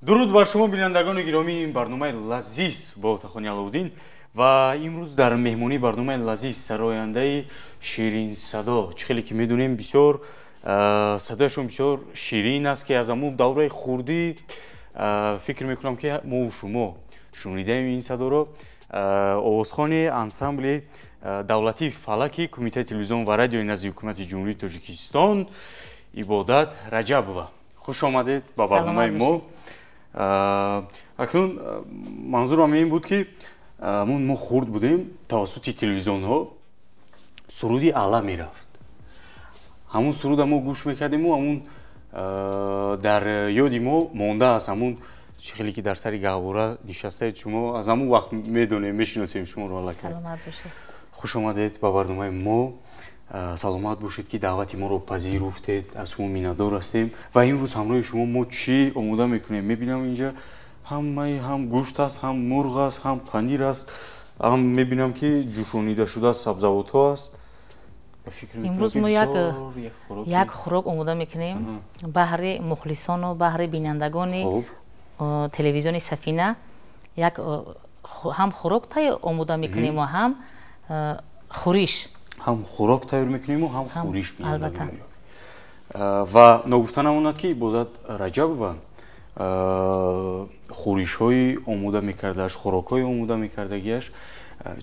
Дуруд бар шумо, бинандагони гиромии ин барномаи лазиз бо Отахони Аловуддин. Ва имрӯз дар меҳмонии барномаи лазиз сарояндаи ширинсадо. Чӣ хеле ки медонем, бисёр садояшон бисёр ширин аст, ки аз ҳамун давраи хурдӣ фикр мекунам, ки мову шумо шунидаем ин садоро. Овозхони ансамбли давлатии фалаки Кумитаи телевизион ва радиои назди Ҳукумати Ҷумҳурии Тоҷикистон Ибодат Раҷабова. Хуш омадед ба барномаи мо. Акнун манзурам ин буд, ки мо хурд будем, тавассути телевизионҳо суруди Алла мерафт. Ҳамун суруда мо гӯш мекардему ҳамун дар ёди мо мондааст. Ҳамун чӣ хеле ки дар сари гаҳвора нишастаед шумо, аз ҳамун вақт медонем, мешиносем шуморо. Аллакай хуш омадед ба барномаи мо. Саломат бошед, ки даъвати моро пазируфтед, аз шумо миннатдор ҳастем. Ва имрӯз ҳамроҳи шумо мо чӣ омода мекунем? Мебинам, инҷа ҳамаи ҳам гӯшт аст, ҳам мурғ аст, ҳам панир аст, ҳам мебинам, ки ҷӯшонида шуда сабзавотҳо аст. Имрӯз мо як хӯрок омода мекунем баҳри мухлисону баҳри бинандагони телевизиони Сафина. Як ҳам хӯрок тайёр омода мекунему, ҳам хӯриш. Ҳам хӯрок тайёр мекунему, ҳам хӯриш. Албатта. Ва ногуфта намонад, ки Ибодат Раҷабова хӯришҳои омода мекардааш, хӯрокҳои омода мекардагиаш,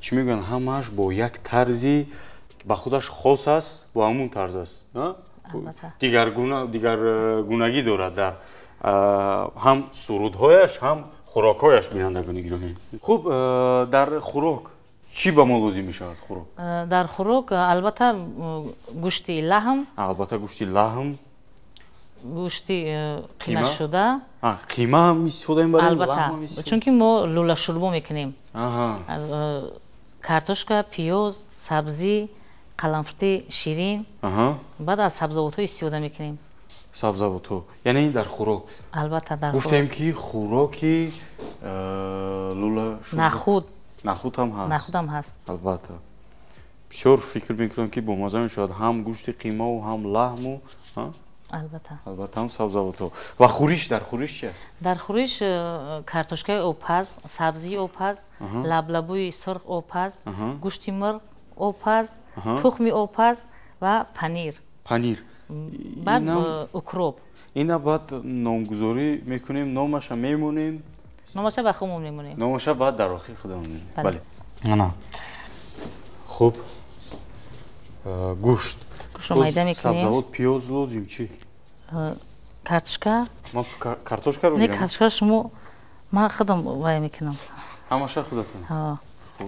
чӣ мегӯянд, ҳамааш бо як тарзи ба худаш хос аст, бо ҳамун тарз аст, дигаргунагӣ дорад дар ҳам сурудҳояш, ҳам хӯрокҳояш. Бинандагони гиромӣ, хуб, дар хӯрок чӣ ба мо лозим мешавад? Хӯрок, дар хӯрок албатта гӯшти лаҳм. Албатта, гӯшти лаҳм. Гӯшти қимашуда. Қима ҳам истифода мебарем? Албатта, чунки мо лӯлашӯрбо мекунем. Картошка, пиёз, сабзӣ, қаламфути ширин, баъд аз сабзавотҳо истифода мекунем. Сабзавотҳо, яъне дар хӯрок. Албатта, дар гуфтем, ки хӯроки лӯла. Нахуд. Нахуд ҳам ҳаст. Нахудам ҳаст. Албатта, бисёр фикр мекунам, ки бомаза мешавад, ҳам гӯшти қимаву ҳам лаҳму. Албатта. Албатта, ҳам сабзавотҳо. Ва хӯриш, дар хӯриш чи аст? Дар хӯриш картошкаи обпаз, сабзии обпаз, лаблабӯи сурх обпаз, гӯшти мурғ обпаз, тухми обпаз ва панир. Панир. Баъд укроп. Ина баъд номгузорӣ мекунем, номаша мемонем. Номаша ба худмон мемонем. Номаша баъд дар охир худамон мемонем, бале. Ана, хуб, гӯшт. Гӯштро майда мекунем. Сабзавот, пиёз лозим, чӣ? Картошка. Ман картошкаро. Не, картошкаро шумо, ман худам вай мекунам. Ҳамаша худатон?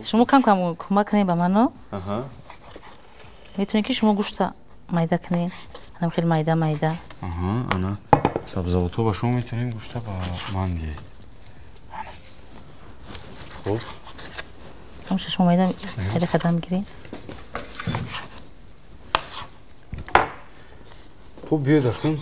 Шумо кам кам кӯмак кунед ба мано. Метавонед, ки шумо гӯшта майда кунед, анам хеле майда майда. Ана, сабзавотҳо ба шумо метавонем, гӯшта ба ман диҳед. Хуб. Ҳамаша шумо майда майда карда мегиред. Хуб, биёед, акнун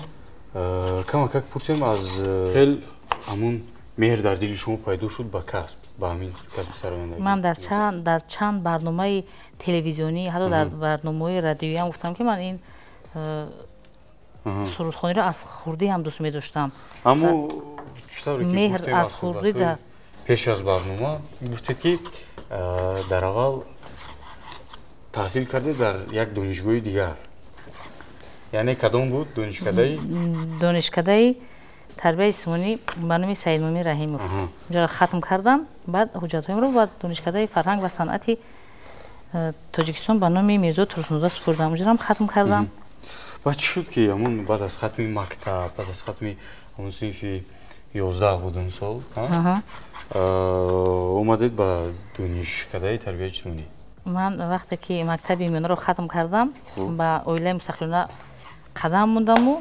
камакак пурсем аз хел ҳамун меҳр дар дили шумо пайдо шуд ба касб, ба ҳамин касби сарояндагӣ. Ман дар чанд барномаи телевизионӣ, ҳатто дар барномаҳои радиоиам гуфтам, ки ман ин сурудхониро аз хурдӣ ҳам дӯст медоштам. Аммо чӣ тавре ки меҳр аз хурдӣ. Пеш аз барнома гуфтед, ки дар аввал таҳсил кардед дар як донишгоҳи дигар. Яъне кадом буд донишкадаи? Донишкадаи тарбияи ҷисмонӣ ба номи Саидмӯмин Раҳимов. Унҷоро хатм кардам, баъд ҳуҷҷатҳоямро ба донишкадаи фарҳанг ва санъати Тоҷикистон ба номи Мирзо Турсунзода супурдам. Унҷоам хатм кардам. Баъд чӣ шуд, ки ҳамун баъд аз хатми мактаб, баъд аз хатми ҳамун синфи 11 буд он сол, омадед ба донишкадаи тарбияи ҷисмонӣ? Ман вақте ки мактаби миёнаро хатм кардам, ба оилаи мустақилона қадам мондаму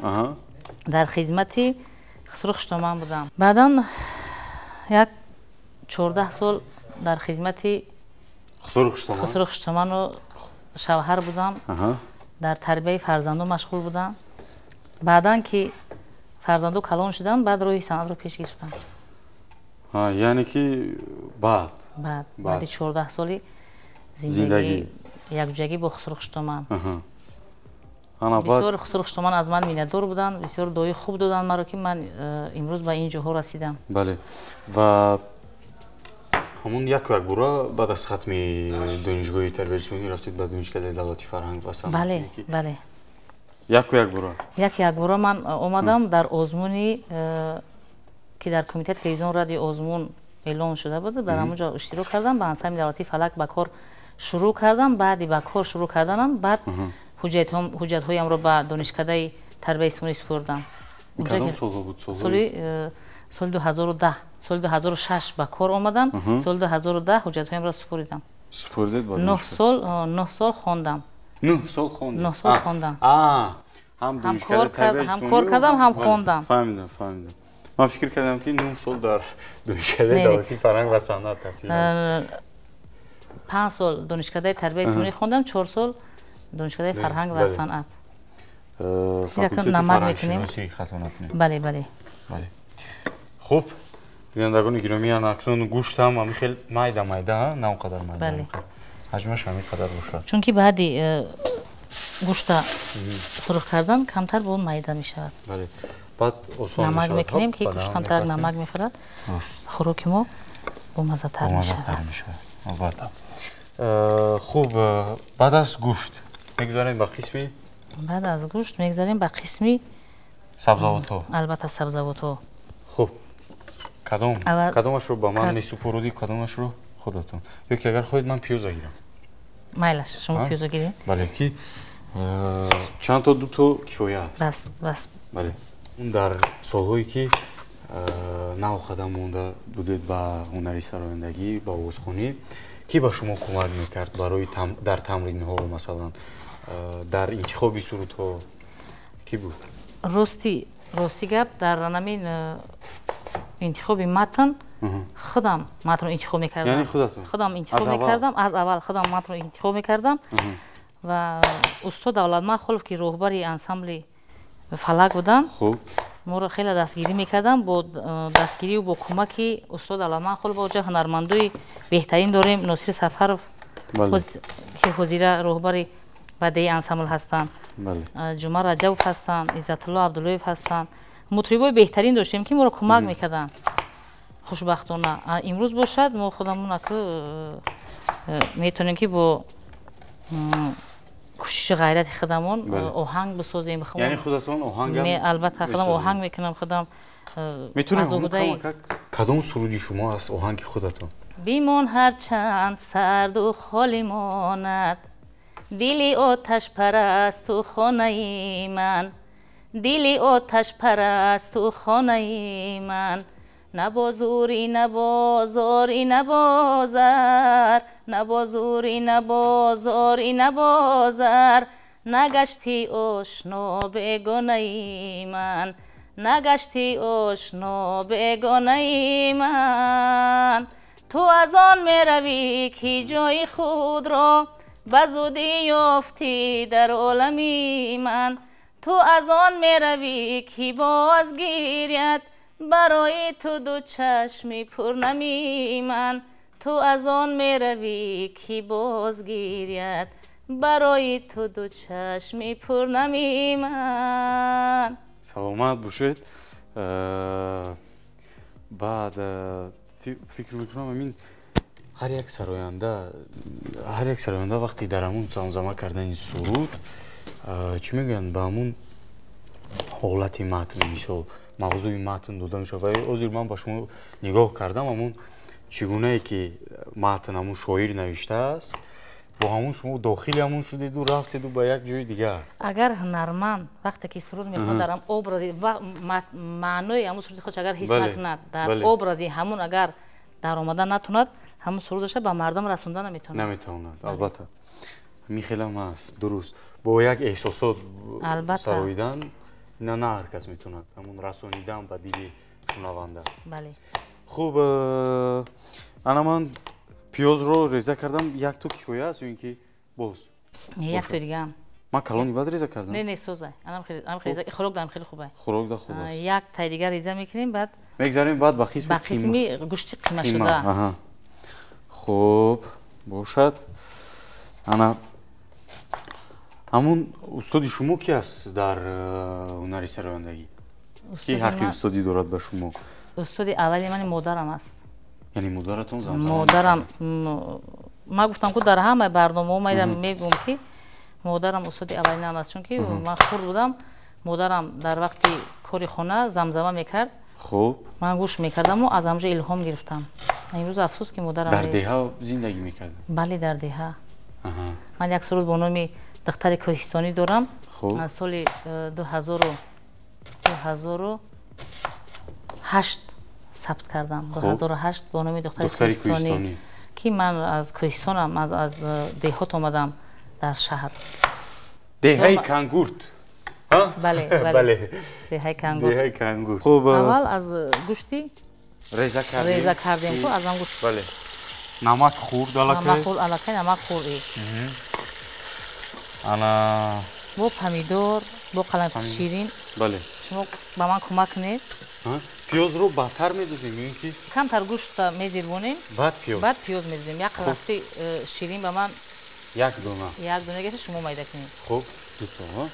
дар хизмати хусру хуштоман будам. Баъдан як 14 сол дар хизмати хусру хуштоману шавҳар будам, дар тарбияи фарзандон машғул будам. Баъдан ки фарзандо калон шудам, баъд роҳи санъатро пеш гирифтам. Яъне ки баъд? Баъд, баъди 14 соли зиндагӣ якҷоягӣ бо хусру хуштоман. Бисёр Хусру Хуштоман аз ман миннатдор буданд, бисёр дуои хуб доданд маро, ки ман имрӯз ба ин ҷоҳо расидам. Бале, ва ҳамун яку якбора баъд аз хатми донишгоҳи тарбияи ҷисмонӣ рафтед ба Донишкадаи давлатии фарҳанг ва санъат? Бале, бале. Яку якбора? Яку якбора ман омадам дар озмуни, ки дар Кумитаи телевизион радио озмун эълон шуда буд, дар ҳамон ҷо иштирок кардам, ба ансамбли давлатии «Фалак» ба кор шурӯъ кардам. Баъди ба кор шурӯъ карданам, баъд ҳуҷҷатҳоямро ба Донишкадаи тарбияи ҷисмонӣ супурдам. Кадом солҳо буд? Соли 2010. Соли 2006 ба кор омадам, соли 2010 ҳуҷҷатҳоямро супурдам. Супурдед ба 9 сол хондам. 9 сол хондед? 9 сол хондам. Ҳам ҳам кор кардам, ҳам хондам. Фаҳмидам, фаҳмидам. Ман фикр кардам, ки 9 сол дар Донишкадаи давлатии фарҳанг ва санъат таҳсил. 5 сол Донишкадаи тарбияи ҷисмонӣ хондам, 4 сол Донишкадаи фарҳанг ва санъат. Намак мекунем. Бале, бале. Бале, хуб, бинандагони гиромӣ, акнун гӯштам ҳамин хел майда майда, на он қадар майда, ҳаҷмаш ҳамин қадар бошад. Чунки баъди гӯшта сурх кардан камтар бо майда мешавад. Бале, баъд осон. Намак мекунем, ки гӯшт камтар намак мехӯрад, хӯроки мо бомаззатар мешавад. Албатта. Хуб, баъд аз гӯшт мегузарем ба қисми Баъд аз гӯшт мегузарем ба қисми сабзавотҳо. Албатта, сабзавотҳо. Хуб, кадом кадомашро ба ман месупорудӣ, кадомашро худатон? Ё ки агар хоҳед, ман пиёза гирам. Майлаш, шумо пиёза гиред. Бале, ки чанд то, дуто кифоя аст. Бас, бас. Бале, дар солҳое ки нав қадам монда будед ба ҳунари сарояндагӣ, ба овозхонӣ, кӣ ба шумо кӯмак мекард барои дар тамринҳо, масалан, дар интихоби сурудҳо, кӣ буд? Рости гап, дар ҳамин интихоби матн худам матнро интихоб мекардам. Яъне худатон? Худам интихоб мекардам, аз аввал худам матнро интихоб мекардам. Ва устод Давлатман Холов, ки роҳбари ансамбли «Фалак» буданд, моро хеле дастгирӣ мекардам. Бо дастгирию бо кӯмаки устод Давлатман Холов оҷа ҳунармандои беҳтарин дорем: Носир Сафаров, ки ҳозира роҳбари бадеи ансамбл ҳастанд, Ҷума Раҷабов ҳастанд, Иззатулло Абдуллоев ҳастанд. Мутрибои беҳтарин доштем, ки моро кӯмак мекарданд. Хушбахтона, имрӯз бошад, мо худамон аку метавонем, ки бо кӯшиши ғайрати худамон оҳанг бисозем. Яъне худатон оҳанг? Албатта, худам оҳанг мекунам, худам. Метавонем, кадом суруди шумо аст, оҳанги худатон? Бимон, ҳарчанд сарду холӣ монад дили оташпарасту хонаи ман, дили оташпарасту хонаи ман, на бо зӯрӣ, на бо зорӣ, на бо зар, на бо зӯрӣ, на бо зорӣ, на бо зар нагаштӣ ошно бегонаи ман, нагаштӣ ошно бегонаи ман. Ту аз он меравӣ, ки ҷои худро ба зудӣ ёфтӣ дар олами ман, ту аз он меравӣ, ки боз гиряд барои ту ду чашми пурнами ман, ту аз он меравӣ, ки боз гиряд барои ту ду чашми пурнами ман. Саломат бошед. Баъд фикр мекунам, амин ҳар як сароянда вақте дар ҳамун замзама кардани суруд, чӣ мегӯянд, ба ҳамун ҳолати матн, мисол, мавзӯи матн дода мешавад. Ва ҳозир ман ба шумо нигоҳ кардам, ҳамун чӣ гунае ки матн ҳамун шоир навиштааст, бо ҳамун шумо дохили ҳамун шудеду рафтеду ба як ҷои дигар. Агар ҳунарманд вақте ки суруд мехонад, дар образи маънои ҳамун суруди худш агар ҳис накунад, дар образи ҳамун агар даромада натонад, ҳамун сурудаша ба мардум расонда наметавонад. Наметавонад, албатта, ҳамин хелам аст, дуруст. Бо як эҳсосот сароидан на ҳар кас метавонад, ҳамун расонидан ба дили шунаванда. Бале. Хуб, ана ман пиёзро реза кардам. Якто кифоя аст ё ин ки боз? Якто дигаам. Ман калони бад реза кардам. Не, не, соза. Хӯрок дам хеле хуб. Хӯрок да хуб аст. Як тай дигар реза мекунем, баъд мегзарем баъд ба қисми ба қисми гӯшти қимашуда. Хуб бошад, ана Ҳамун устоди шумо ки аст дар ҳунари сарояндагӣ? Ки ҳаққи устодӣ дорад ба шумо? Устоди аввали ман модарам аст. Яъне модаратон замзама? Модарам, ман гуфтам ку дар ҳамаи барномаҳо ман мегӯям ки модарам устоди аввалинам аст, чунки ман хурд будам, модарам дар вақти кори хона замзама мекард. Хуб. Ман гӯш мекардаму аз ҳамҷо илҳом гирифтам. Имрӯз афсӯс ки модарам дар деҳа зиндагӣ мекард? Бале, дар деҳа. Ман як суруд бо номи духтари кӯҳистонӣ дорам. Аз соли 2008 сабт кардам. 2008 бо номи духтари кӯҳистонӣ, ки ман аз кӯҳистонам, аз деҳот омадам дар шаҳр. Деҳаи Кангурт. Бале, бале, деҳаи Кангурт. Деҳаи Кангурт. Хуб, аввал аз гӯшти реза кардем. Реза кардем ку аз он гӯшт. Бале. Намак хӯрд аллакай? Намак хӯрд аллакай, намак хӯрд. Ана бо помидор, бо қаламфури ширин. Бале. Шумо ба ман кӯмак кунед. Пиёзро баъдтар медозем ё ин ки? Камтар гӯшт мезирбонем. Баъд пиёз. Баъд пиёз медозем. Як қаламфури ширин ба ман як дона. Як дона гирифта шумо майда кунед. Хуб, дуто.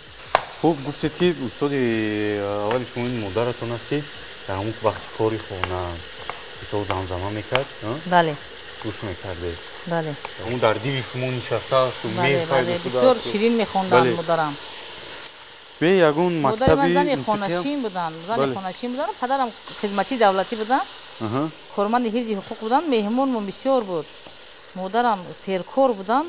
Хуб, гуфтед ки устоди аввали шумо ин модаратон аст ки дар ҳамон вақти кори хона мисол замзама мекард? Бале. Гӯш мекардед? Бале. Ҳамон дар дили шумо нишастааст, меҳр пайдо шудааст. Бисёр ширин мехонданд модарам. Бе ягон мактаби модари ман зани хонашин буданд, зани хонашин буданд, падарам хизматчии давлатӣ буданд, корманди ҳифзи ҳуқуқ буданд, меҳмонмон бисёр буд. Модарам серкор буданд,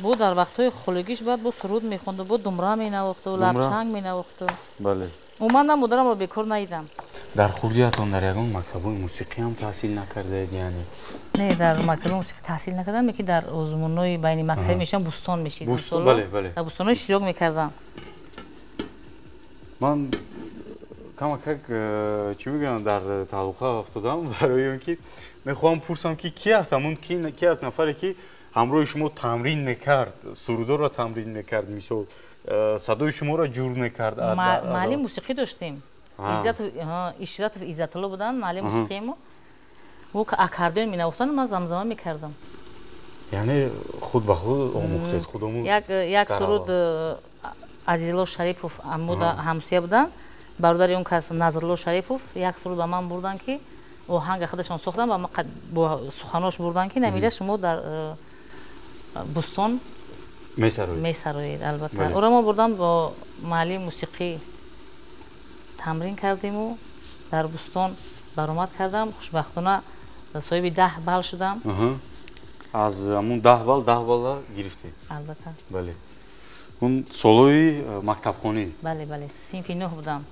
бо дар вақтҳои холигиш баъд бо суруд мехонду, бо думра менавохту, лабчанг менавохту. Бале. Умуман ман модарамро бекор надидам. Дар хурдиятон дар ягон мактабҳои мусиқӣ ҳам таҳсил накардаед яъне? Не, дар мактаби мусиқӣ таҳсил накардам, лекин дар озмунҳои байни мактабӣ мешавам, бӯстон мешид. Бале, бале. Дар бӯстонҳо иштирок мекардам. Ман камакак чӣ мегӯям, дар тааллуқа афтодам барои он ки мехоҳам пурсам ки ки аст ҳамон, ки аст нафаре ки ҳамроҳи шумо тамрин мекард, сурудоро тамрин мекард, мисол садои шуморо ҷур мекард? Муаллим мусиқӣ доштем. Ишратов Иззатулло буданд муаллим мусиқии мо. Ӯ аккордеон менавохтанд, ман замзама мекардам. Яъне худ ба худ омӯхтед, худомӯз? Як суруд Азизулло Шарипов ҳамсоя буданд, бародари он кас Назрулло Шарипов як суруд ба ман бурданд ки оҳанга худашон сохтанд ва бо суханош бурданд ки намира шумо дар бӯстон месароед. Албатта ӯро мо бурдам бо муаллими мусиқӣ тамрин кардему дар бӯстон баромад кардам. Хушбахтона соҳиби 10 балл шудам. Аз ҳамун 10 балл 10 балла гирифтед? Албатта. Бале. Он солҳои мактабхонӣ? Бале, бале, синфи 9 будам.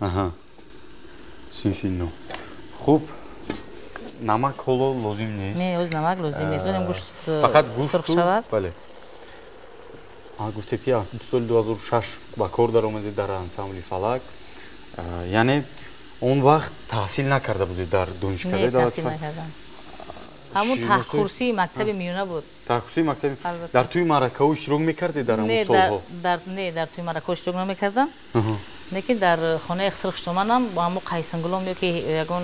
Синфи 9. Хуб, намак ҳоло лозим нест? Не, ҳоз намак лозим нест. Онем гӯшт фақат гӯшт сурх шавад. Бале. Гуфтед ки аз соли 2006 ба кор даромадед дар ансамбли Фалак. Яъне он вақт таҳсил накарда будед дар донишкадаи давлатӣ? Не, таҳсил накардам. Ҳамун таҳкурсии мактаби миёна буд. Таҳкурсии мактаби. Дар тӯи маъракаҳо иштирок мекардед дар ҳамон солҳо? Не, дар тӯи маъракаҳо иштирок намекардам. Лекин дар хонаи Ихтир Хуштоманам бо ҳамон қайсангулом ё ки ягон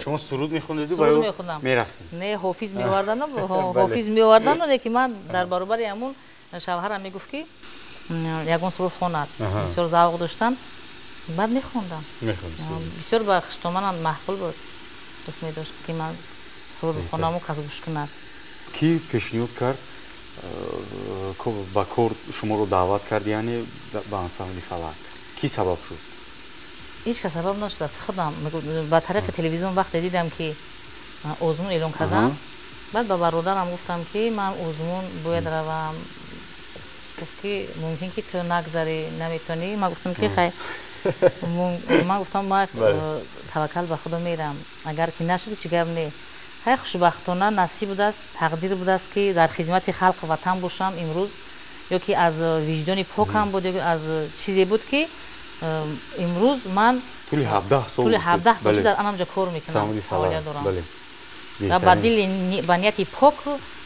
шумо суруд мехондеду ва ё мерақсид? Не, ҳофиз меовардану, ҳофиз меовардану, лекин ман дар баробари ҳамон шавҳарам мегуфт ки ягон суруд хонад. Бисёр завқ доштам. Баъд мехондам. Бисёр ба Хуштоманам маҳқул буд. Дӯст медошт ки ман суруд хонаму кас гӯш кунад. Ки пешниҳод кард ба кор шуморо даъват кард, яъне ба ансамбли Фалак? Ки сабаб шуд? Ҳеҷ кас сабаб нашуд, аз худам. Ба тариқи телевизион вақте дидам ки озмун эълон кардам, баъд ба бародарам гуфтам ки ман озмун бояд равам. Гуфт ки мумкин ки ту нагзарӣ, наметавонӣ. Ман гуфтам ки хай, ман гуфтам ман таваккал ба Худо мерам, агар ки нашуд ҳеҷ гап не. Хай, хушбахтона насиб будааст, тақдир будааст ки дар хизмати халқу ватан бошам имрӯз, ё ки аз виҷдони покам буд, ё аз чизе буд ки имрӯз ман тӯли 17 сол, тӯли 17 сол дар анамҷо кор мекунам, фаъолият дорам ва ба дили, ба нияти пок,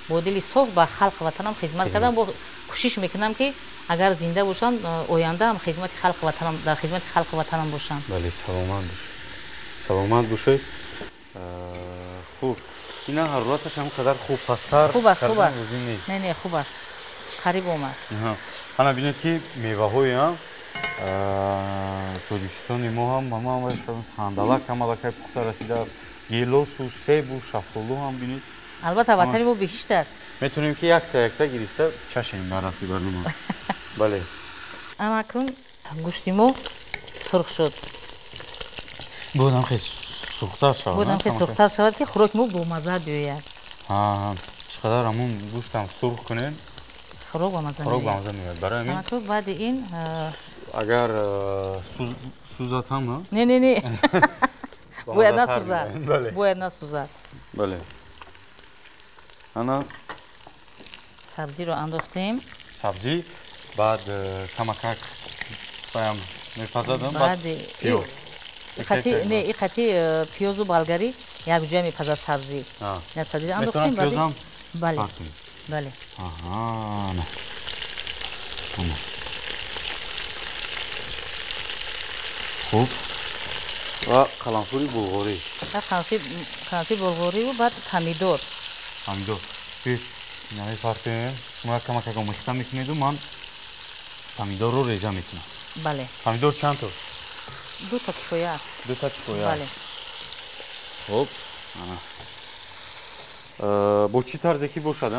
бо дили соф ба халқу ватанам хизмат кардам. Бо кӯшиш мекунам ки агар зинда бошам, ояндаам хизмати халқу ватанам, дар хизмати халқу ватанам бошам. Бале, саломат бошед, саломат бошед. Хуб, ина ҳарораташ ҳам қадар хуб пасттар хуб аст, хуб аст. Не, не, хуб аст. Қариб омад. Ана бинед, ки меваҳои Тоҷикистони мо ҳам ҳама ҳандалак ҳам аллакай пухта расидааст, гелосу себу шафтолу ҳам бинед. Албатта, ватани мо биҳишт аст. Метавонем, ки якта якта гирифта чашем дар рафти барнома. Бале. Анакун гӯшти мо сурх шуд. Бояд хеле сурхтар шавад. Бояд хеле сурхтар шавад, ки хӯроки мо бомазза биёяд. Чӣ қадар ҳамун гӯштам сурх кунем, хӯрок бомазза. Хӯрок бомазза меояд. Барои ҳамин баъди ин агар сӯзад ҳам. Не, не, не, бояд насӯзад, бояд насӯзад. Бале, ана. Сабзиро андохтем. Сабзӣ баъд камакак баям мепазадам, баъд пиёз. Не, и қати пиёзу болгарӣ якҷоя мепазад сабзӣ. Сабзӣ андохтем. Пиёзам? Бале, бале. Хуб, ва қаламфури булғорӣ. Қаламфури булғориву баъд помидор. Помидор намепартоем. Шумо камакак омехта мекунеду ман помидорро реза мекунам. Бале. Помидор чанд то? Дута кифоя аст. Дута кифоя аст. Хуб, бо чӣ тарзе ки бошад?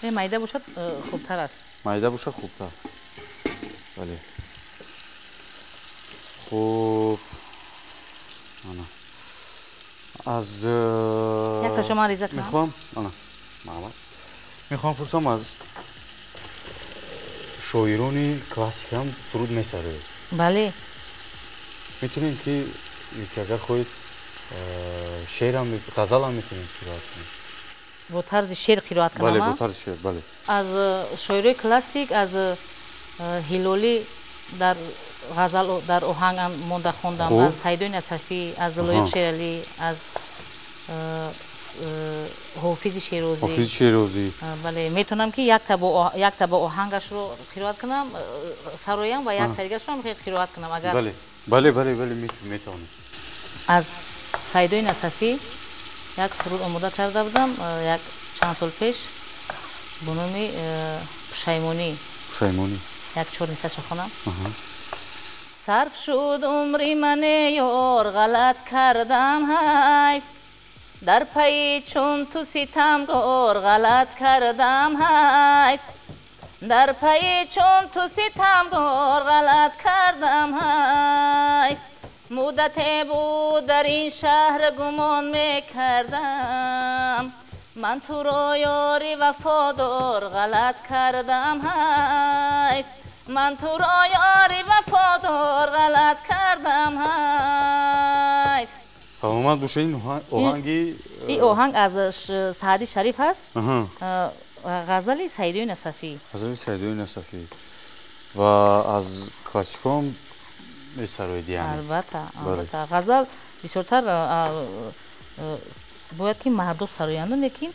Не, майда бошад хубтар аст. Майда бошад хубтар, бале. Хуб, ана аз якташо ман реза кунам. Мехоҳам, ана, марҳамат, мехоҳам пурсам, аз шоирони классикам суруд месароед? Бале. Метавонем ки, агар хоҳед, шеърам, ғазалам метавонем қироат кунем. Бо тарзи шеър қироат кунам? Бале, бо тарзи шеър, бале. Аз шоирои классик, аз Ҳилолӣ дар ғазал, дар оҳанг монда хондам, аз Саидои Насафӣ, аз Лоиқ Шералӣ, аз Ҳофизи Шерозӣ. Ҳофизи Шерозӣ. Бале, метавонам, ки якта бо оҳангашро қироат кунам, сароям, ва як тариқашро қироат кунам, агар. Бале, бале, бале, бале, метавонем. Аз Саидои Насафӣ як суруд омода карда будам як чанд сол пеш бо номи «Пушаймонӣ». «Пушаймонӣ». Як чор мисраша хонам. Сарф шуд умри мане, ёр, ғалат кардам, ҳайф, дар пайи чун ту ситамгор ғалат кардам, ҳайф, дар пайи чун ту ситамгор ғалат кардам, ҳайф. Муддате буд дар ин шаҳр гумон мекардам ман туро ёри вафодор, ғалат кардам, ҳайф, ман туро ёри вафодор, ғалат кардам, ҳайф. Саломат бошед. Ин оҳанги? Ин оҳанг аз Саъди Шариф аст, ғазали Саидои Насафӣ. Ғазали Саидои Насафӣ. Ва аз классикҳоам месароед, яъне? Албатта, албатта. Ғазал бисёртар бояд ки мардо сароянду, лекин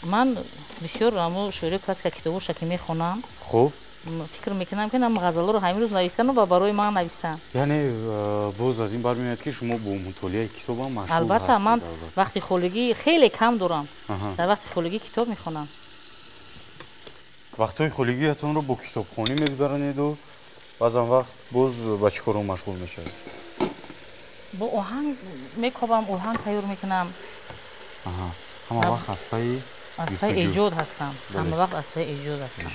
ман бисёр амо шоирои классика китобоша ки мехонам, фикр мекунам, ки нам ғазалҳоро ҳамин рӯз нависану ва барои ман нависанд. Яъне боз аз ин бармеояд, ки шумо бо мутолиаи китобам машғул. Албатта, ман вақти холигӣ хеле кам дорам, дар вақти холигӣ китоб мехонам. Вақтҳои холигиятонро бо китобхонӣ мегузаронеду баъзан вақт боз ба чӣ корҳо машғул мешавед? Бо оҳанг мекобам, оҳанг тайёр мекунам. Ҳама вақт аз пайи аз пайи эҷод ҳастам, ҳама вақт аз пайи эҷод ҳастам.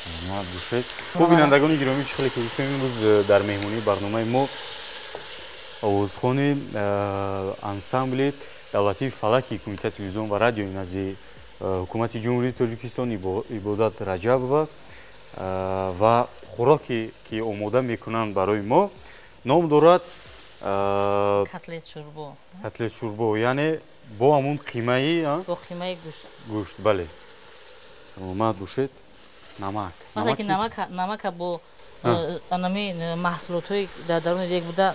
Саломат бошед. Хуб, бинандагони гиромӣ, чӣ хеле ки гуфтем, имрӯз дар меҳмонии барномаи мо овозхони ансамбли давлатии фалаки Кумитаи телевизион ва радиои назди Ҳукумати Ҷумҳурии Тоҷикистон Ибодат Раҷабова ва хӯроке ки омода мекунанд барои мо ном дорад котлет шӯрбо. Котлет шӯрбо, яъне бо ҳамун қимаи бо қимаи гӯшт. Гӯшт, бале. Саломат бошед. Намак. Вақте ки намака бо анами маҳсулотҳои дар даруни дег буда,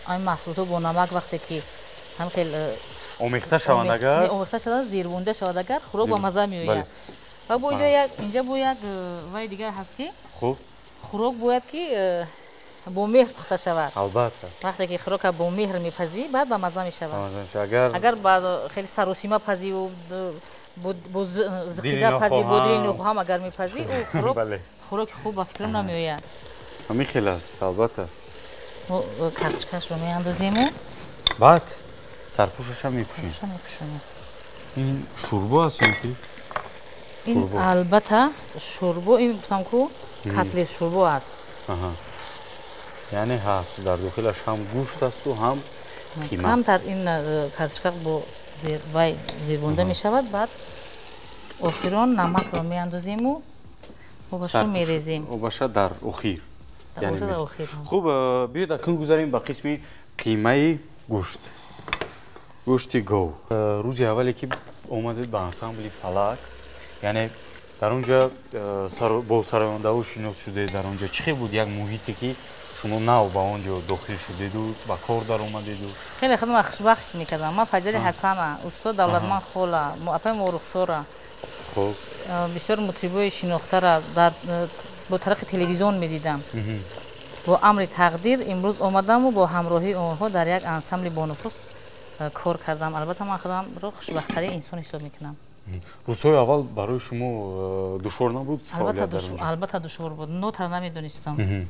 ами маҳсулотҳо бо намак вақте ки ҳам хел омехта шаванд, агар омехта шаванд, зирбунда шавад, агар хӯрок ба мазза меояд. Ва бо инҷа як, инҷа бо як вай дигар ҳаст, ки хӯрок бояд ки бо меҳр пухта шавад. Албатта. Вақте ки хӯрока бо меҳр мепазӣ, баъд ба мазза мешавад. Агар хеле саросима пазиву бо зиқида пазӣ, бо дили нохоҳам агар мепазӣ, ӯ хӯроки хуб ба фикрам намеояд. Ҳамин хел аст, албатта. Мо картошкашро меандозему, баъд сарпӯшаша мепӯшем. Ин шӯрбо аст ё ки? Ин албатта шӯрбо, ин гуфтам ку котлет шӯрбо аст. Яъне ҳаст дар дохилаш ҳам гӯшт асту ҳам қима. Камтар ин картошка бо вай зирбонда мешавад, баъд охирон намакро меандозему, обашро мерезем. Обаша дар охир. Хуб, биёед акнун гузарем ба қисми қимаи гӯшт. Гӯшти гов. Рӯзи аввале ки омадед ба ансамбли Фалак, яъне дар он ҷо бо сарояндаҳо шинос шудед, дар он ҷо чӣ хел буд як муҳите ки шумо нав ба он ҷо дохил шудеду ба кор даромадеду? Хеле худам хушбахт ҳис мекардам. Ман Файзали Ҳасана, устод Давлатманд хола, апаи Морухсора, хуб, бисёр мутрибои шинохтара бо тариқи телевизион медидам. Бо амри тақдир имрӯз омадаму бо ҳамроҳии онҳо дар як ансамбли бонуфуз кор кардам. Албатта ман худамро хушбахттарин инсон ҳисоб мекунам. Рӯзҳои аввал барои шумо душвор набуд? Албатта душвор буд. Нотара намедонистам.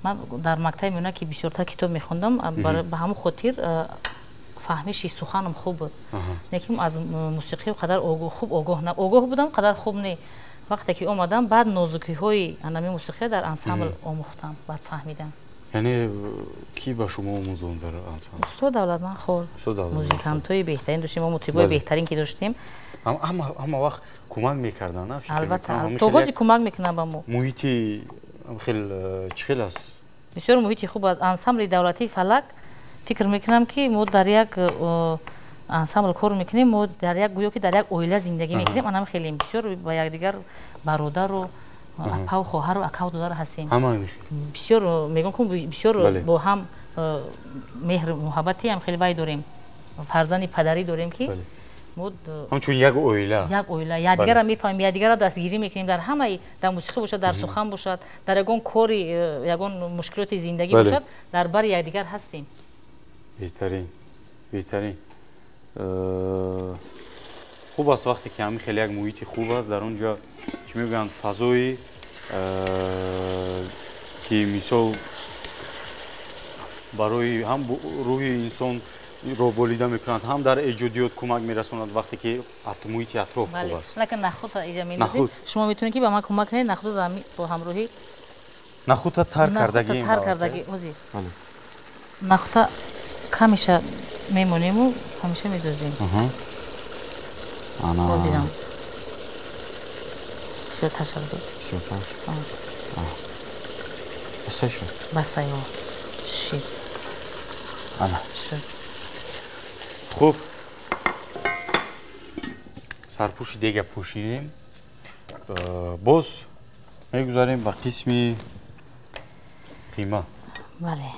Ман дар мактаби миёна ки бисёртар китоб мехондам, ба ҳамон хотир фаҳмиши суханам хуб буд. Лекин аз мусиқӣ қадар хуб огоҳ будам, қадар хуб не. Вақте ки омадам, баъд нозукиҳои анами мусиқия дар ансамбл омӯхтам, баъд фаҳмидам. Яъне ки ба шумо омӯзонд дар ансамбл? Устод Давлатманд хол. Музикантҳои беҳтарин доштем, мо мутрибои беҳтарин ки доштем. Ҳама вақт кӯмак мекарданд, на? Албатта, то ҳозир кӯмак мекунанд ба мо. Муҳити хел чӣ хел аст? Бисёр муҳити хуб аст. Ансамбли давлатии Фалак, фикр мекунам ки мо дар як ансамбл кор мекунем, мо дар як гӯё ки дар як оила зиндагӣ мекунем. Анам хеле бисёр ба якдигар бародару апаву хоҳару акаву додар ҳастем. Бисёр мегӯям ку бисёр бо ҳам меҳр муҳаббати ҳам хеле вай дорем, фарзанди падарӣ дорем ки мо ҳамчун як оила, як оила якдигарро мефаҳмем, якдигарро дастгирӣ мекунем дар ҳамаи, дар мусиқӣ бошад, дар сухан бошад, дар ягон кори, ягон мушкилоти зиндагӣ бошад, дар бари якдигар ҳастем. Беҳтарин, беҳтарин. Хуб аст вақте ки ҳамин хеле як муҳити хуб аст, дар он ҷо чӣ мегӯянд, фазои ки мисол барои ҳам рӯҳи инсон ро болида мекунанд, ҳам дар эҷодиёт кӯмак мерасонад вақте ки муҳити атроф хуб аст. Лакин нахудро иҷа мендозем. Шумо метавонед ки ба ман кӯмак кунед, нахудро бо ҳамроҳӣ нахудта тар кардагӣ, тар кардагӣ ҳозир нахудта камиша мемонему ҳамеша медозем. Ҳозирам бисёртар шавад. Бисёртар? Басай шуд? Басай, шид. Ана. Шуд. Хуб, сарпӯши дега пӯшидем, боз мегузарем ба қисми қима. Бале.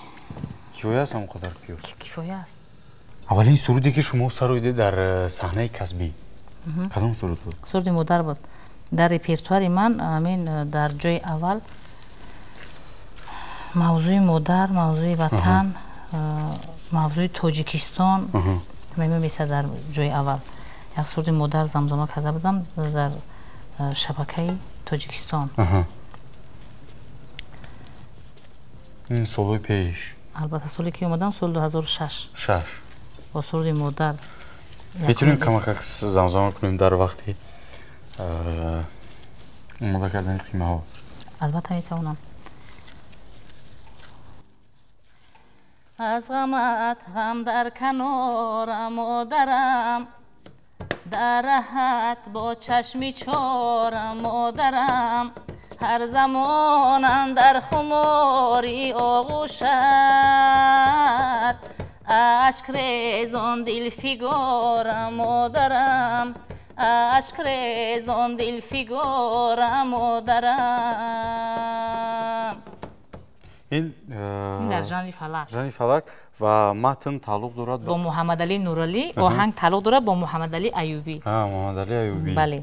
Кифоя аст ҳамон қадар пиёз? Кифоя аст. Аввалин суруде ки шумо сароидед дар саҳнаи касбӣ кадом суруд буд? Суруди модар буд. Дар репертуари ман ҳамин дар ҷои аввал мавзӯи модар, мавзӯи ватан, мавзӯи Тоҷикистон мемесад дар ҷои аввал. Як суруди модар замзама карда будам дар шабакаи Тоҷикистон. Ин солҳои пеш? Албатта, соле ки омадам, соли 2006. Шаш. Бо суруди модар. Метавонем камакак замзама кунем дар вақти омода кардани қимаҳо? Албатта метавонам. Аз ғамат ғам дар канора модарам, дар раҳат бо чашми чора модарам, ҳар замон андар хумори оғӯшат, ашк резон дилфигора модарам, ашк резон дилфигора модарам. Ин дар жанри фалак. Жанри фалак ва матн тааллуқ дорад бо Муҳаммадалӣ Нуралӣ, оҳанг тааллуқ дорад бо Муҳаммадалӣ Аюбӣ. Муҳаммадалӣ Аюбӣ. Бале.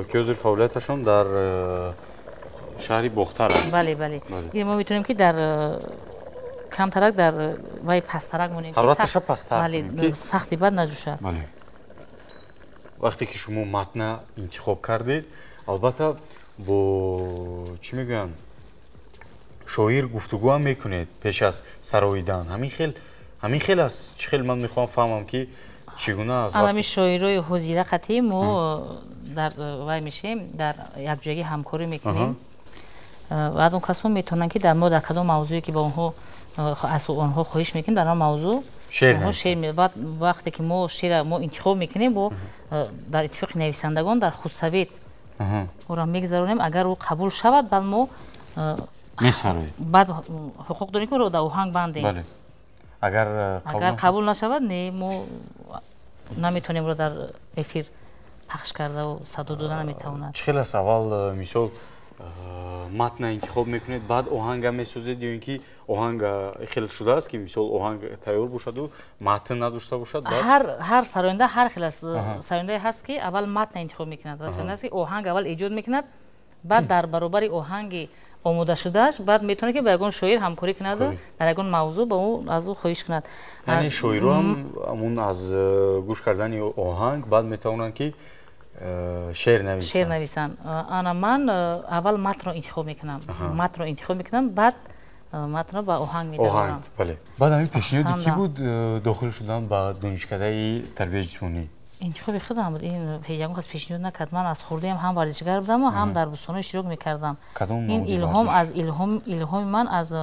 Ки ҳозир фаъолияташон дар шаҳри Бохтар аст. Бале, бале. Мо метавонем ки дар камтарак дар вай пасттарак монем. Ҳарораташа пасттар. Бале, сахти бад наҷӯшад. Бале. Вақте ки шумо матна интихоб кардед, албатта бо чӣ мегӯянд, шоир гуфтугӯ ҳам мекунед пеш аз сароидан. Ҳамин хел аст? Чӣ хел, ман мехоҳам фаҳмам, ки чӣ гуна аст? Ҳамин шоирои ҳозира қатъӣ мо дар вай мешем, дар якҷоягӣ ҳамкорӣ мекунем. Баъд он касон метавонанд, ки дар мо дар кадом мавзӯе ки ба онҳо аз онҳо хоҳиш мекунем, дар он мавзӯъ шеър. Баъд вақте ки мо шеъра мо интихоб мекунем, бо дар иттифоқи нависандагон, дар худсовет ӯро мегузаронем. Агар ӯ қабул шавад, баъд мо месароем. Баъд ҳуқуқ дорем, ки ӯро дар оҳанг бандем. Агар қабул нашавад, не, мо наметавонем ӯро дар эфир пахш кардаву садо дода наметавонад. Чӣ хел аст? Аввал, мисол, матна интихоб мекунед, баъд оҳанга месозед, ё ин ки оҳанг хел шудааст, ки мисол оҳанг тайёр бошаду матн надошта бошад? Ҳар сароянда ҳар хел аст. Сарояндае ҳаст, ки аввал матна интихоб мекунад, ва сароянда ҳаст, ки оҳанг аввал эҷод мекунад, баъд дар баробари оҳанги омодашудааш баъд метавонад, ки ба ягон шоир ҳамкорӣ кунаду дар ягон мавзӯъ ба ӯ аз ӯ хоҳиш кунад. Яъне шоиро ҳам ҳамун аз гӯш кардани оҳанг баъд метавонанд, ки шеър нависанд? Шеър нависанд. Ана ман аввал матнро интихоб мекунам, матнро интихоб мекунам, баъд матнро ба оҳанг медарорам. Бале, баъд ҳамин пешниҳоди кӣ буд, дохил шудан ба донишкадаи тарбияи ҷисмонӣ? Интихоби худам буд. Ин ягон кас пешниҳод накард. Ман аз хурдиам ҳам варзишгар будаму ҳам дар бӯстонҳо иштирок мекардам. Ин илҳом аз илҳоми ман аз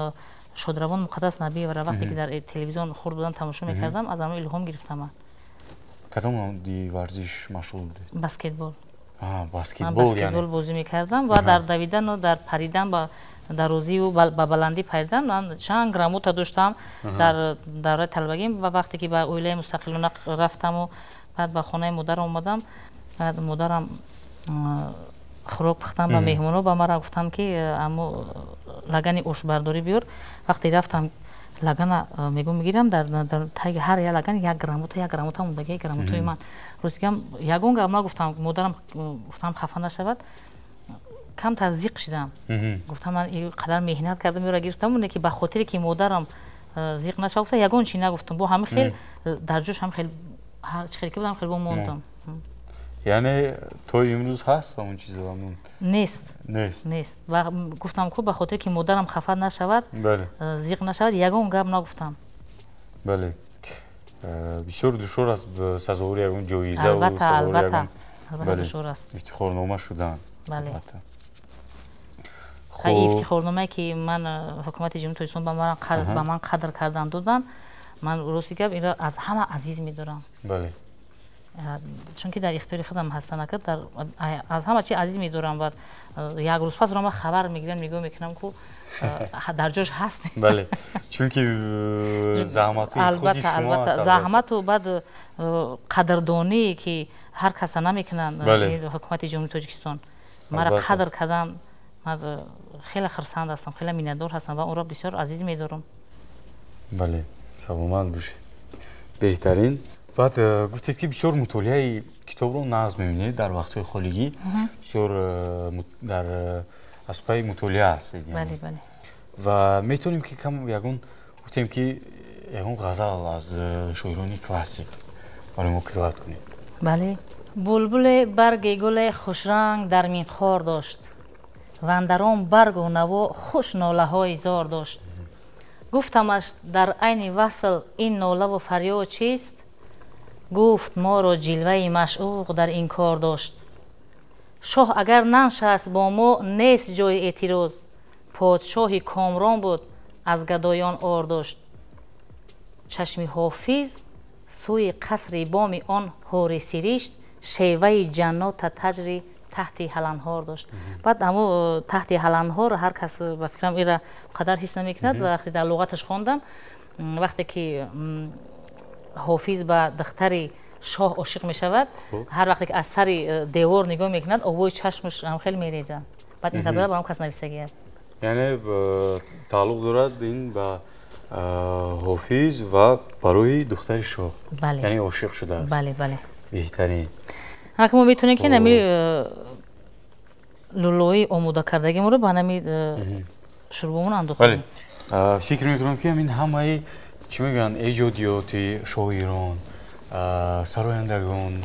шодравон Муқаддас Набиевара, вақте ки дар телевизион хурд будам, тамошо мекардам, аз ҳамон илҳом гирифтам ман. Кадом намуди варзиш машғул будед? Баскетбол. Баскетбол? Баскетбол бозӣ мекардам ва дар давидану дар паридан, ба дарозию ба баландӣ паридан ман чанд грамота доштам дар давраи талабагим. Ва вақте ки ба оилаи мустақилона рафтаму баъд ба хонаи модар омадам, баъд модарам хӯрок пухтам ба меҳмонҳо, ба мара гуфтам, ки аммо лагани ошбардорӣ биёр. Вақте рафтам, лагана мегӯм, мегирам, дар таги ҳар як лаган як грамота, як грамота мондагии грамотаи ман. Ростигам, ягон гап нагуфтам, модарам гуфтам хафа нашавад. Камтар зиқ шидам, гуфтам, ман қадар меҳнат кардам, ёра гирифтам, не ки ба хотире ки модарам зиқ нашавад, гуфта, ягон чи нагуфтам. Бо ҳамин хел дар ҷош ҳам хел чӣ хел ки будам, хел бо мондам. Яъне то имрӯз ҳаст ҳамон чизо, ҳамон? Нест. Нест? Нест. Ва гуфтам ку, ба хотире ки модарам хафа нашавад, зиқ нашавад, ягон гап нагуфтам. Бале, бисёр душвор аст сазовори ягон ҷоиза. Албатта, албатта, албатта, душвор аст. Ифтихорнома шудан. Бале, ифтихорномае ки ман ҳукумати Ҷумҳурии Тоҷикистон ба ман қадр кардан доданд, ман, рости гап, инро аз ҳама азиз медорам. Чунки дар ихтиёри худам ҳастан, дар аз ҳама чи азиз медорам. Ва як рӯз пас ман хабар мегирам, нигоҳ мекунам, ку дар ҷош ҳаст. Бале, чунки заҳмати худи шумо. Албатта, заҳмату баъд қадрдоние, ки ҳар каса намекунанд. Ҳукумати Ҷумҳурии Тоҷикистон мара қадр кардан, ман хеле хурсанд ҳастам, хеле миннатдор ҳастам ва онро бисёр азиз медорам. Бале, саломат бошед, беҳтарин. Баъд гуфтед, ки бисёр мутолиаи китобро нағз мебинед, дар вақтҳои холигӣ бисёр дар аз пайи мутолиа ҳастед. Бале. Ва метавонем, ки кам ягон, гуфтем, ки ягон ғазал аз шоирони классик барои мо қироат кунед? Бале. Булбуле барги гуле хушранг дар минқор дошт, вандарон баргу наво хуш нолаҳои зор дошт. Гуфтамаш: дар айни васл ин нолаву фарёд чист? Гуфт: моро ҷилваи машъуқ дар ин кор дошт. Шоҳ агар наншаст бо мо, нест ҷои эътироз, подшоҳи комрон буд, аз гадоён ор дошт. Чашми ҳофиз сӯи қасри боми он ҳури сиришт, шеваи ҷаннота таҷри таҳти ҳаланҳор дошт. Баъд ҳамо таҳти ҳаланҳор ҳар кас, ба фикрам, ира қадар ҳис намекунад. Вақте дар луғаташ хондам, вақте ки ҳофиз ба духтари шоҳ ошиқ мешавад, ҳар вақте ки аз сари девор нигоҳ мекунад, овои чашмаш ҳам хеле мерезад. Баъд ин ғазала ба ҳам кас нависагиад. Яъне тааллуқ дорад ин ба ҳофиз ва барои духтари шоҳ, яъне ошиқ шудааст. Бале. Беҳтарин. Ҳак мо метавонем, ки нами лӯлои омодакардагимонро ба нами шурбомон андохтем. Фикр мекунам, ки ҳамин ҳамаи, чӣ мегӯянд, эҷодиёти шоирон, сарояндагон,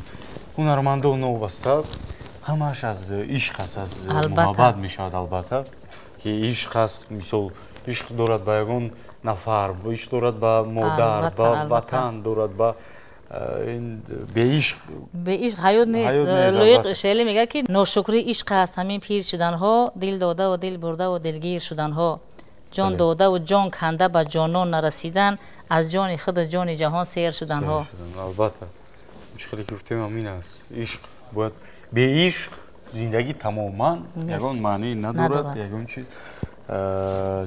Ҳунармандон новобаста ҳамааш аз ишқ аст, аз муҳаббат мешавад, албатта, ки ишқ аст, мисол ишқ дорад ба ягон нафар, ишқ дорад ба модар, ба ватан дорад, ба беишқ. Беишқ ҳаёт нест. Лоиқ шеъре мегӯяд, ки ношукрии ишқ аст ҳамин пир шуданҳо, дил додаву дил бурдаву дилгир шуданҳо, ҷон додаву ҷон канда ба ҷонон нарасидан, аз ҷони худу ҷони ҷаҳон сер шуданҳо. Албатта, чӣ хеле ки гуфтем, ҳамин аст. Ишқ бояд, беишқ зиндагӣ тамоман ягон маъне надорад, ягон чи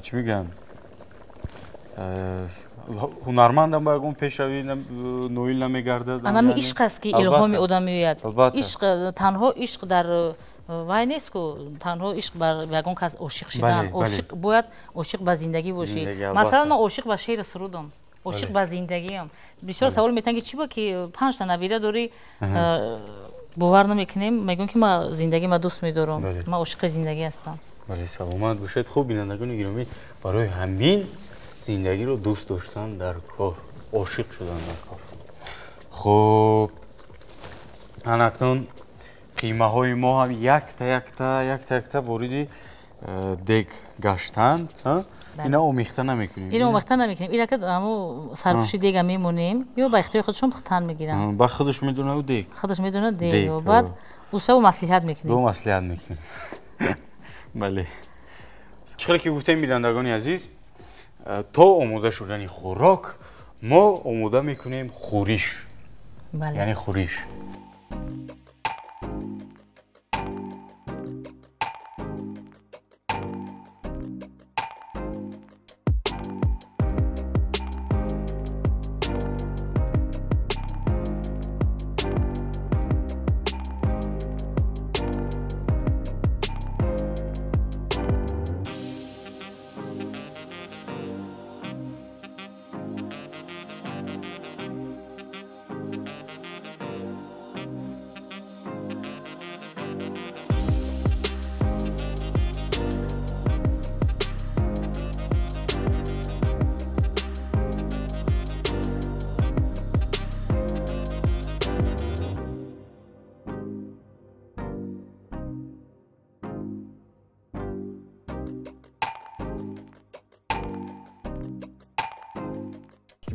чӣ мегӯянд, ҳунармандам ба ягон пешравӣ ноил намегардад. Анами ишқ аст, ки илҳоми одам меояд. Ишқ танҳо ишқ дар вай нест ку, танҳо ишқ бар ягон кас ошиқ шудан. Ошиқ бояд ошиқ ба зиндагӣ бошӣ. Масалан, ман ошиқ ба шеъри сурудам, ошиқ ба зиндагиам. Бисёр савол метиҳанд, ки чӣ бо ки 5та набира дорӣ, бовар намекунем, мегӯям, ки ман зиндагӣ ма дӯст медорам, ман ошиқи зиндагӣ ҳастам. Бале, саломат бошед. Хуб, бинандагони гиромӣ, барои ҳамин зиндагиро дӯст доштан дар кор, ошиқ шудан дар кор. Хуб, анакнун қимаҳои мо ҳам якта якта якта якта вориди дег гаштанд. Ина омехта намекунем. Ина омехта намекунем. Ина ки ҳаму сарпӯши дега мемонем, ё ба ихтиёри худашон пухтан мегиранд. Ба худаш медонад дег. Худаш медонад дег. Баъд усаву маслиҳат мекунем. Бо маслиҳат мекунем. Бале. Чӣ хеле ки гуфтем, бинандагони азиз, то омода шудани хӯрок мо омода мекунем хӯриш. Яъне хӯриш.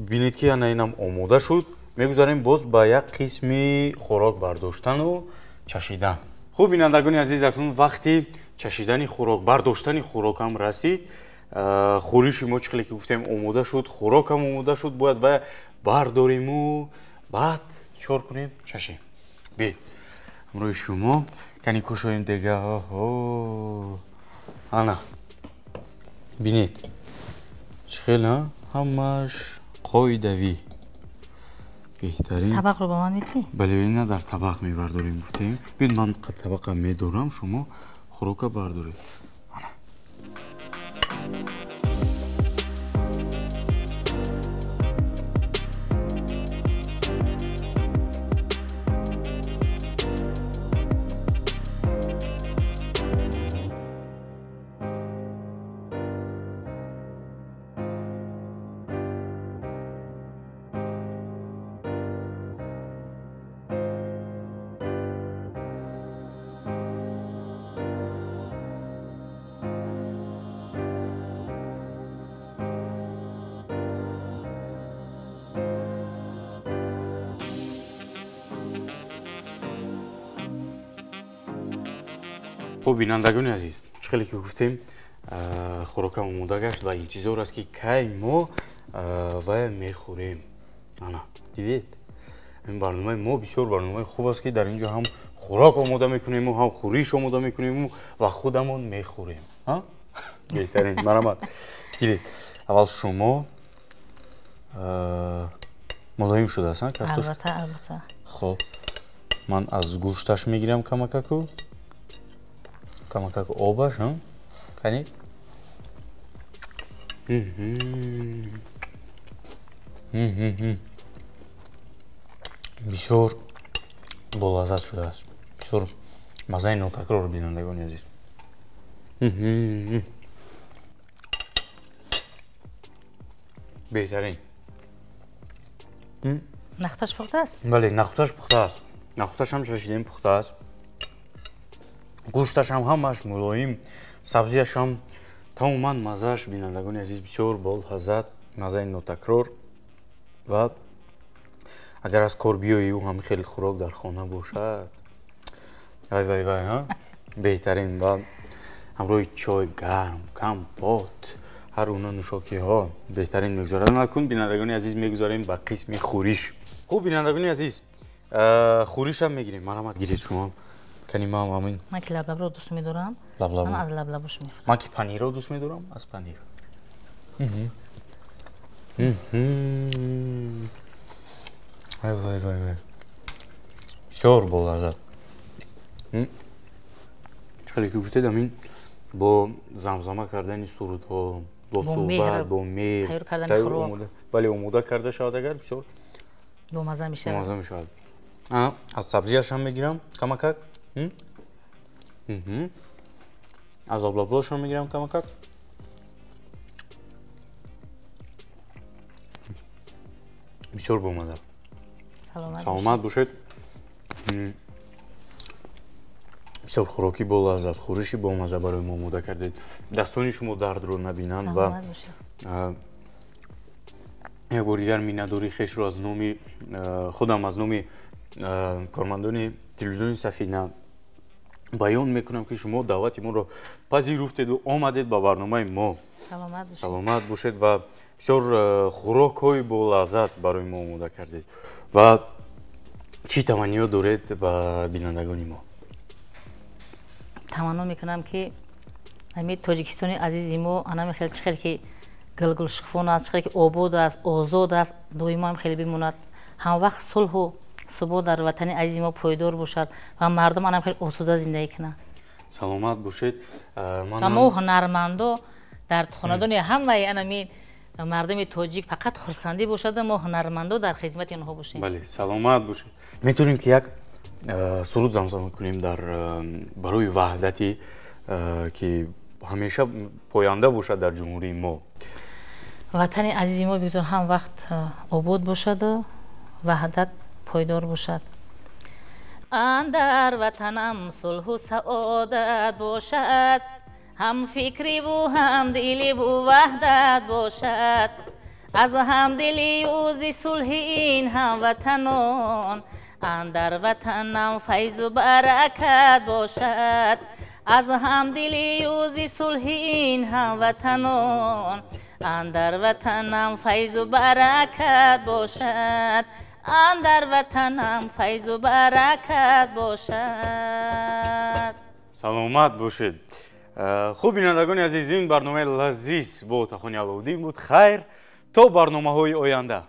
Бинед, ки ана инам омода шуд. Мегузарем боз ба як қисми хӯрок бардоштану чашидан. Хуб, бинандагони азиз, акнун вақти чашидани хӯрок, бардоштани хӯрокам расид. Хӯриши мо чӣ хеле ки гуфтем омода шуд, хӯрокам омода шуд, бояд ва бардориму баъд чикор кунем? Чашем. Биед ҳамроҳи шумо кани кушоем дега. Ана бинед, чӣ хел ҳамаш қоидавӣ. Беҳтарин. Табақро ба ман метиҳӣ? Бале, ина дар табақ мебардорем, гуфтем. Биёед, ман табақа медорам, шумо хӯрока бардоред. Ана. Хуб, бинандагони азиз, чӣ хеле ки гуфтем, хӯрокам омода гашт ва интизор аст, ки кай мо вая мехӯрем. Ана дидед, ин барномаи мо бисёр барномаи хуб аст, ки дар ин ҷо ҳам хӯрок омода мекунему, ҳам хӯриш омода мекунему ва худамон мехӯрем. Беҳтарин, марҳамат. Гиред, аввал шумо. Мулоим шудааст картошка? Албатта, албатта. Хуб, ман аз гӯшташ мегирам камакаку. Камакак обаш, кани? Бисёр болаззат шудааст. Бисёр маззаи нотакрор, бинандагони азиз. Беҳтарин. Нахташ пухта аст? Бале, нахташ пухта аст. Нахӯдашам чашидем, пухта аст. Гӯшташам ҳамаш мулоим, сабзияшам тамоман маззааш, бинандагони азиз, бисёр болаззат, маззаи нотакрор. Ва агар аз кор биёӣ ҳам хеле хӯрок дар хона бошад, вай вай вай, ҳа, беҳтарин. Ва ҳамроҳи чой гарм, компот, ҳар гуна нӯшокиҳо беҳтарин мегузарад. Накун, бинандагони азиз, мегузарем ба қисми хӯриш. Хуб, бинандагони азиз, хӯришам мегирем. Марҳамат, гиред шумо. Кани ман ҳамин. Ман ки лаблабро дӯст медорам. Лаблаб. Ман аз лаблабуш мехӯрам. Ман ки панирро дӯст медорам, аз панир. Вай вай вай вай. Бисёр болаззат. Чӣ хеле ки гуфтед, ҳамин бо замзама кардани сурудҳо, бо суҳбат, бо меҳр, бале, омода карда шавад, агар бисёр бомазза мешавад. Бомазза мешавад. Аз сабзияшам мегирам камакак, аз лаблабошам мегирам камакак. Бисёр бомазза. Саломат бошед. Бисёр хӯрокӣ болаззат, хӯриши бомазза барои мо омода кардед. Дастони шумо дардро набинанд. Ва як бори дигар миннатдории хешро аз номи худам, аз номи кормандони телевизиони Сафина баён мекунам, ки шумо даъвати моро пазируфтеду омадед ба барномаи мо. Саломат бошед ва бисёр хӯрокҳои болаззат барои мо омода кардед. Ва чӣ таманниё доред ба бинандагони мо? Таманно мекунам, ки ҳамин Тоҷикистони азизи мо анами хеле чӣ хеле ки гулгулшукуфон аст, чӣ хеле ки обод аст, озод аст, доимо ҳам хеле бимонад. Ҳамвақт сулҳу субот дар ватани азизи мо пойдор бошад ва мардум анам хеле осуда зиндагӣ кунанд. Саломат бошед. Ва мо ҳунармандо дар хонадони ҳамаи анами мардуми тоҷик фақат хурсандӣ бошад, мо ҳунармандо дар хизмати онҳо бошем. Бале, саломат бошед. Метавонем ки як суруд замзама кунем дар барои ваҳдати, ки ҳамеша поянда бошад дар ҷумҳурии мо. Ватани азизи мо бигзор ҳам вақт обод бошаду ваҳдат пойдор бошад. Андар ватанам сулҳу саодат бошад, ҳам фикриву ҳам диливу ваҳдат бошад. Аз ҳамдилию зи сулҳи ин ҳамватанон, андар ватанам файзу баракат бошад. Аз ҳамдилию зи сулҳи ин ҳамватанон, андар ватанам файзу баракат бошад. Андар ватанам файзу баракат бошад. Саломат бошед. Хуб, бинандагони азиз, ин барномаи лазиз бо Отахони Аловуддин буд. Хайр, то барномаҳои оянда.